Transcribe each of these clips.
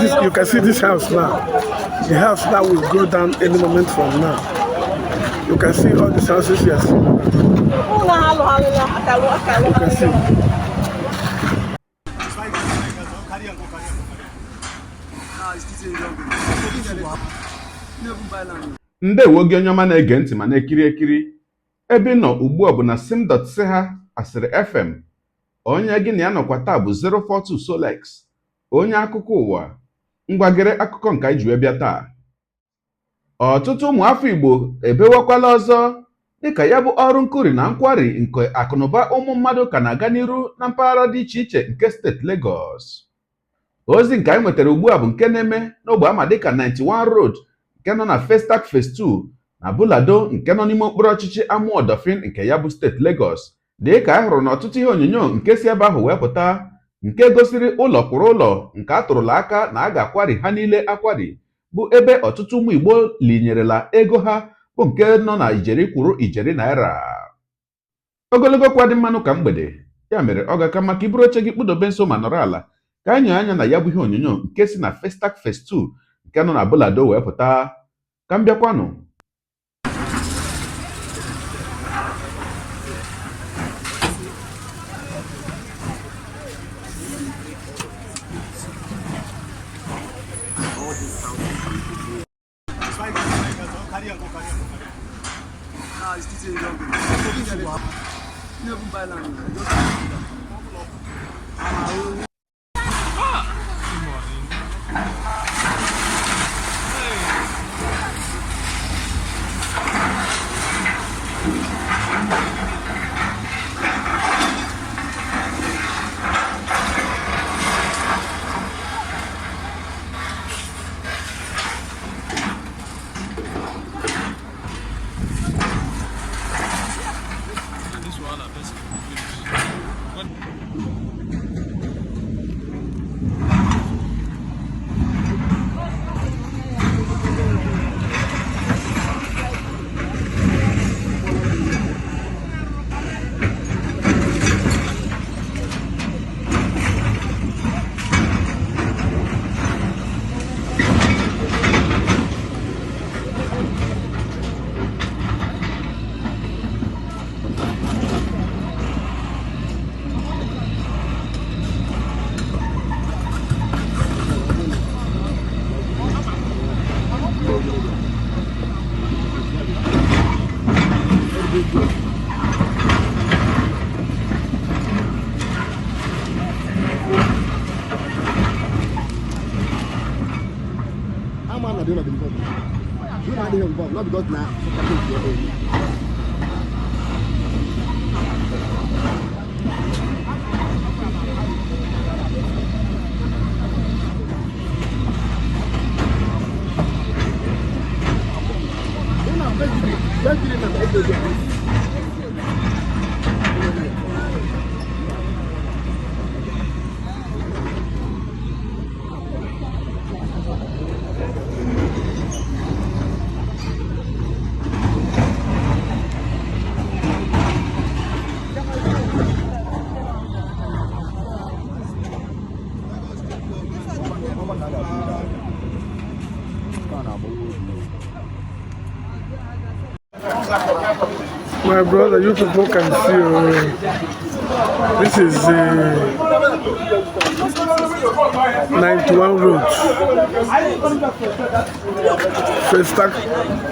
this, you can see this house now. The house now will go down any moment from now. You can see all these houses here. You can see. Ndewo gị onye ọma na-ege ntị ma na-ekiri ekiri ebe ị nọ ugbu a bụ na sim.ha asịrị FM. Onye gị na ya nọkwa taa bụ 042 Solex, onye akụkọ ụwa. Ngwagere akụkọ nke anyị ji wee bịa taa. Ọtụtụ ụmụafọ Igbo ebewakwala ọzọ dịka ya bụ ọrụ nkuri na nkwari nke akụnụba ụmụ mmadụ ka na-aga n'iru na mpaghara dị iche iche nke steeti Legọs. Ozi nke anyị nwetara ugbu a bụ nke na-eme n'ogbe ama dịka 91 Road nke nọ na Festac Phase 2 na Bulado nke nọ n'ime okpuru ọchịchị Amuwo-Odofin nke ya bụ steeti Legọs, dịka anyị hụrụ n'ọtụtụ ihe onyonyo nke si ebe ahụ wee pụta nke gosiri ụlọ kwụrụ ụlọ nke a tụrụla aka na a ga-akwari ha niile akwari, bụ ebe ọtụtụ ụmụ Igbo linyerela ego ha bụ nke nọ na ijeri kwuru ijeri naira. Ogologo kwa dị mmanụ ka mgbede, ya mere ọ ga-aka maka iburu oche gị kpụdobe nso ma nọrọ ala ka anyị nyoo anya na ya bụ ihe onyonyo nke si na Festac Phase 2 nke nọ na Bulado wee pụta. Ka m bịakwanụ. Not because now. My brother, you people can see. This is 91 Road, Festac,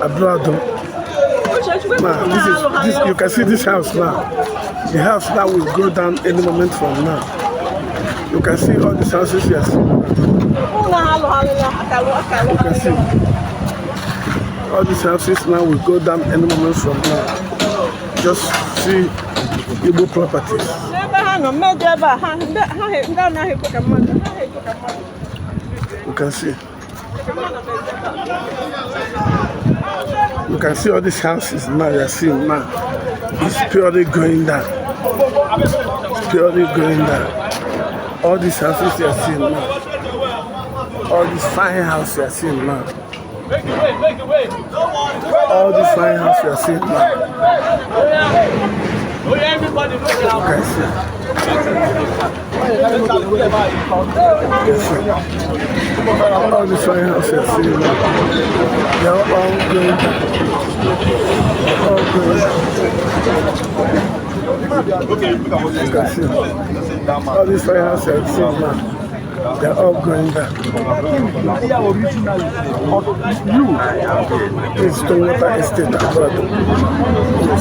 Abroad. Now, this is this. You can see this house now. The house now will go down any moment from now. You can see all these houses here. You can see all these houses now will go down any moment from now. Just see Igbo properties. You can see. You can see all these houses now you are seeing now. It's purely going down. It's purely going down. All these houses you are seeing now. All these fine houses you are seeing now. All these fine houses you are seeing now. You can see. You can see. All these fine houses you're seeing now, they are all going down. All going down. You can see all these fine houses you're seeing now, they are all going down. This is Stonewater Estate, Agbado,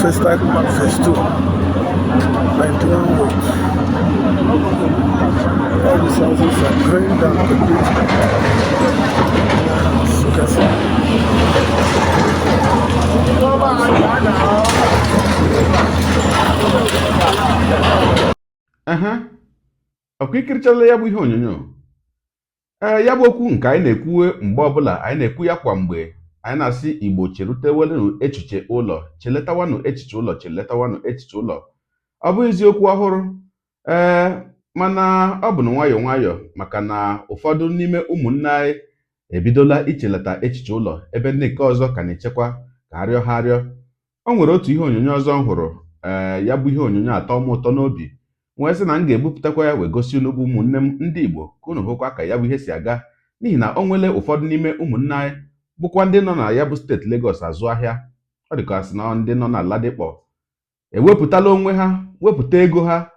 Festac Phase 2, 91 Road. All these houses are going down completely. You can see. Ehe, ọkwa ikirichala ya bụ ihe onyonyo. Ee, ya bụ okwu nke anyị na-ekwuwe mgbe ọbụla, anyị na-ekwu ya kwa mgbe. Anyị na-asị Igbo, cherutewelụ echiche ụlọ, cheletawanụ echiche ụlọ, cheletawanụ echiche ụlọ. Ọ bụ eziokwu ọhụrụ. Ee, mana ọ bụ na nwayọọ nwayọọ, maka na ụfọdụ n'ime ụmụnne anyị ebidola ichelata echiche ụlọ, ebe ndị nke ọzọ ka na-echekwa ka arịọ ha arịọ. O nwere otu ihe onyonyo ọzọ m hụrụ. Ee, ya bụ ihe onyonyo atọ m ụtọ n'obi, wee sị na m ga-ebupụtakwa ya wee gosi unu bụ ụmụnne m ndị Igbo, ka unu hụkwa ka ya bụ ihe si aga, n'ihi na o nwele ụfọdụ n'ime ụmụnne anyị bụkwa ndị nọ na ya bụ steeti Lagos azụ ahịa. Ọ dịka sị na ndị nọ na Ladipo ewepụtala onwe ha, wepụta ego ha,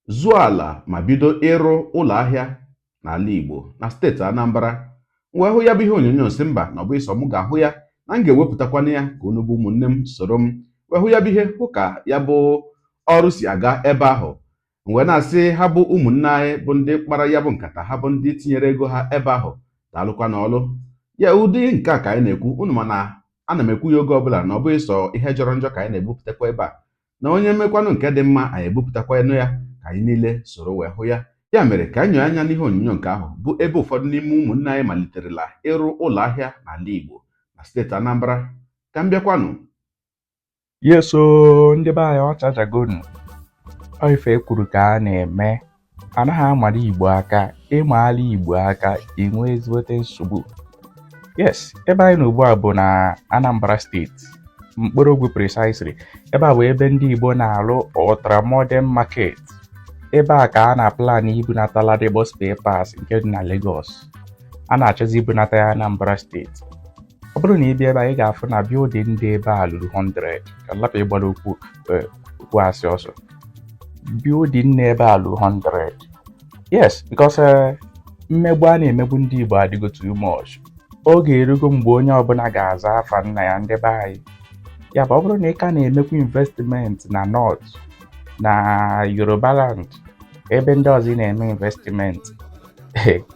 zụọ ala ma bido ịrụ ụlọ ahịa n'ala Igbo na steeti Anambra. Wee hụ ya bụ ihe onyonyo, si mba, na ọ bụghị sọ mụ ga-ahụ ya, na m ga-ewepụtakwana ya ka unu bụ ụmụnne m soro m wee hụ ya bụ ihe, hụ ka ya bụ ọrụ si aga ebe ahụ. Wee na-asị ha bụ ụmụnne anyị bụ ndị kpara ya bụ nkata, ha bụ ndị tinyere ego ha ebe ahụ, daalụkwa n'ọlụ ya. Ụdị nke a ka anyị na-ekwu unu, mana ana m ekwu ya oge ọbụla na ọ bụghị sọ ihe jọrọ njọ ka anyị na-ebupụtakwa ebe a, na onye mmekwanụ nke dị mma, anyị ebupụtakwa enu ya ka anyị niile soro wee hụ ya. Ya mere ka anyị nyoo anya n'ihe onyonyo nke ahụ, bụ ebe ụfọdụ n'ime ụmụnne anyị maliterela ịrụ ụlọ ahịa n'ala Igbo na steeti Anambra. Ka m bịakwanụ. Yes o, ndị be anyị, ọchachagonu. Ọ ife ekwuru ka a na-eme. Anaghị amara Igbo aka. Ịmaala Igbo aka, inwe ezigbote nsogbu. Yes, ebe anyị nọ ugbu a bụ na Anambra Steeti, Mkpọrọgwụ precisely. Ebe a bụ ebe ndị Igbo na-alụ ultra modern market. Ebe a ka a na-plan ibunata Ladipo spare parts nke dị na Lagos. A na-achọzi ibunata ya Anambra Steeti. Ọ bụrụ na ị bịa ebe a, ị ga-afụ na building dị ebe a lụrụ 100. Ka lapụ ịgbara okwu okwu asị ọsọ, building na ebe a lụrụ 100. Yes, because mmegbu a na-emegbu ndị Igbo adịgo too much. Oge erugo mgbe onye ọbụla ga-aza afa nna ya. Ndị be anyị, ya bụ, ọ bụrụ na ị ka na-emekwa investment na North, na Yoruba land, ebe ndị ọzọ ị na-eme investment,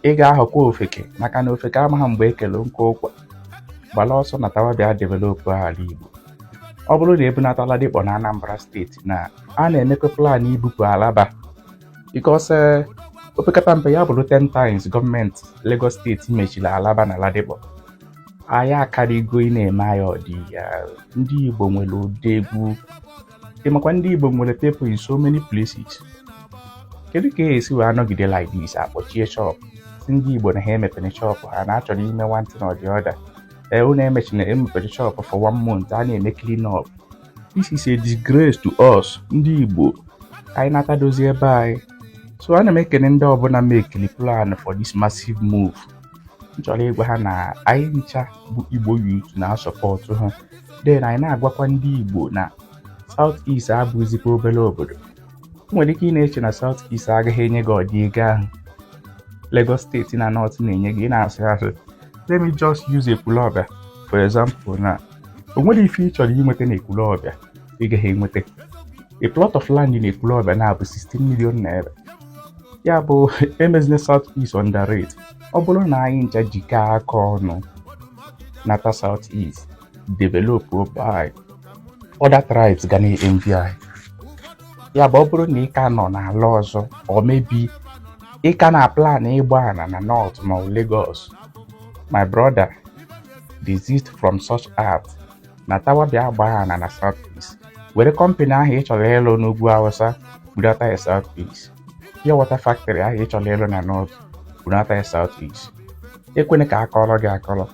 ị ga-aghọkwa ofeke, maka na ofeke amaghị mgbe ekele nke ụkwa. Gbala ọsọ na tawa, bịa develop ala Igbo. Ọ bụrụ na ebunata Ladipo na Anambra Steeti, na a na-emekwa plan ibupụ Alaba, because opekata mpe ya bụrụ 10 times gọọmenti Lagos Steeti mechiri Alaba na Ladipo, anyị akarịgo. Ị na-eme anyị ọdị ya. Ndị Igbo nwere ụdị egwu ịmakwa. Ndị Igbo nwere people in so many places. Kedu ka e esi wee anọgide like this, akpọchie shop, si ndị Igbo na ha emepere shop ha na achọrọ ime one thing or the other? Ee, unu emechina, emepere shop for one month, a na-eme clean up. This is a disgrace to us. Ndị Igbo, ka anyị nata dozie ebe anyị. So ana m ekene ndị ọbụla mekili plan for this massive move. M chọrọ ịgwa ha na anyị ncha bụ Igbo youth na-asupport ha. Then anyị na-agwakwa ndị Igbo na South East abụghịzikwa obere obodo. Ị nwere ike ị na-eche na South East agaghị enye gị ọdị ego ahụ Lagos Steeti na North na-enye gị. Ị na-asị asị. Let me just use Ekwulọbịa for example. Na o nwere ife ị chọrọ inweta na Ekwulọbịa ị gaghị enweta. A plot of land in Ekwulọbịa na-abụ 16 million naira. Ya bụ, emezina South East underrate. Ọ bụrụ na anyị ncha jikọọ aka ọnụ nata South East, develop by other tribes ga na-envy anyị. Ya bụ, ọ bụrụ na ị ka nọ n'ala ọzọ, or maybe ị ka na plan ịgba ana na North ma ọ bụ Lagos, my brother, desist from such act. Na tawa, bịa gbaa ana na South East. Were company ahụ ị chọrọ ịlụ n'ugwu Awụsa budata ya South East. Pure water factory ahụ ị chọrọ ịlụ na North, budata ya South East. Ekwene ka akọrọ gị akọrọ.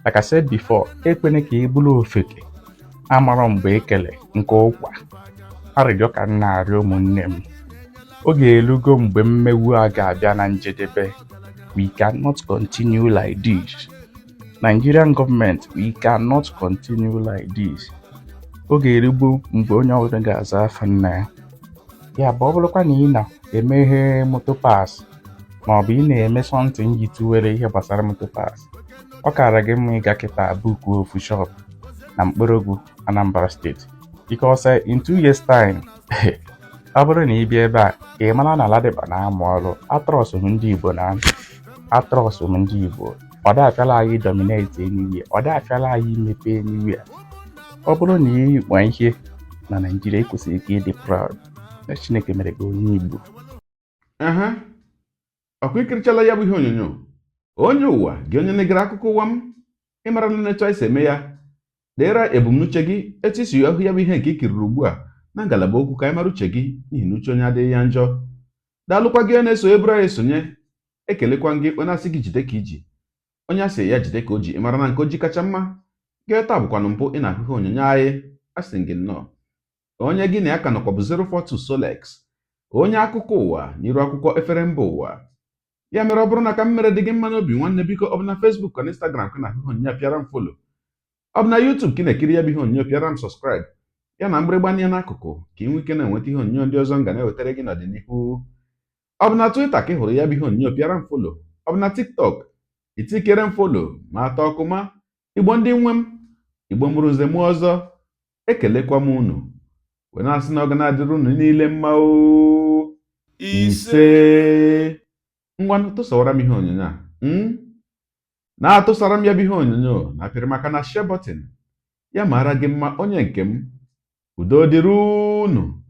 Like I said before, ekwene ka ị bụrụ ofeke amarọ mgbe ekele nke ụkwa. Arịrịọ ka m na-arịọ ụmụnne m, oge erugo mgbe mmegbu a ga-abịa na njedebe. We cannot continue like this. Nigerian government, we cannot continue like this. Oge erugbo mgbe onye ọbụla ga-aza afa nna ya. Ya bụ, ọ bụrụkwa na ị na-emeghe motor parts maọbụ ị na-eme something yi tụwere ihe gbasara motor parts, ọ kara gị mma ịga kịta bukuo ofu shop na Mkpọrọgwụ, Anambra State, because in 2 years time, ọ bụrụ na ị bịa ebe a, ị mara na Ladipo na-amụ ọrụ. Atrọsụ m ndị Igbo na atrọsụ m ndị Igbo. Ọ dafịala anyị dominate anywhere, ọ dafịala anyị imepe anywhere. Ọ bụrụ na ị gba ihe na Naịjirịa, ị kwesịrị ka ịdị proud na Chineke mere gị onye Igbo. Ehe, ọkwa ikirichala ya bụ ihe onyonyo. Onye ụwa gị, onye na-egere akụkọ ụwa m, ịmarala na etu anyị si eme ya. Deere ebumnuche gị, etu isi ahụ ya bụ ihe nke ikiriri ugbu a na ngalaba okwu, ka anyị mara uche gị, n'ihi na uche onye adịghị ya njọ. Daalụkwa gị onye na-eso eburu anyị esonye. Ekelekwa gị onye asị gị jide ka iji, onye asị ya jide ka o ji. Ịmara na nke o ji kacha mma. Gị taa bụkwanụ mbụ ị na-ahụ ihe onyonyo anyị, asị gị nnọọ. Onye gị na ya ka nọkwa bụ 042 Solex, onye akụkọ ụwa n'iru akwụkwọ efere mba ụwa. Ya mere, ọ bụrụ na ka m mere dị gị mma n'obi, nwanne, biko, ọ bụ na Facebook na Instagram ka na-ahụ ihe onyonyo, pịara m follow. Ọ bụ na YouTube ka ị na-ekiri ya bụ ihe onyonyo, pịara m subscribe ya na mgbịrịgba anya n'akụkụ, ka ị nwee ike na-enweta ihe onyonyo ndị ọzọ m ga na-ewetara gị n'ọdịnihu. Ọ bụ na Twitter ka ị hụrụ ya bụ ihe onyonyo, pịara m follow. Ọ bụ na TikTok, itikere m follow ma atọ ọkụma. Igbo ndị nwe m, Igbo mụrụ nze mụọ ọzọ, ekelekwa m unu wee na-asị na ọ ga na-adịrị unu niile mma o. Ise. Ngwanụ, tụsawara m ihe onyonyo a, na-atụsara m ya bụ ihe onyonyo na apịrị maka na share button ya. Mara gị mma, onye nke m. Udo dịrị unu.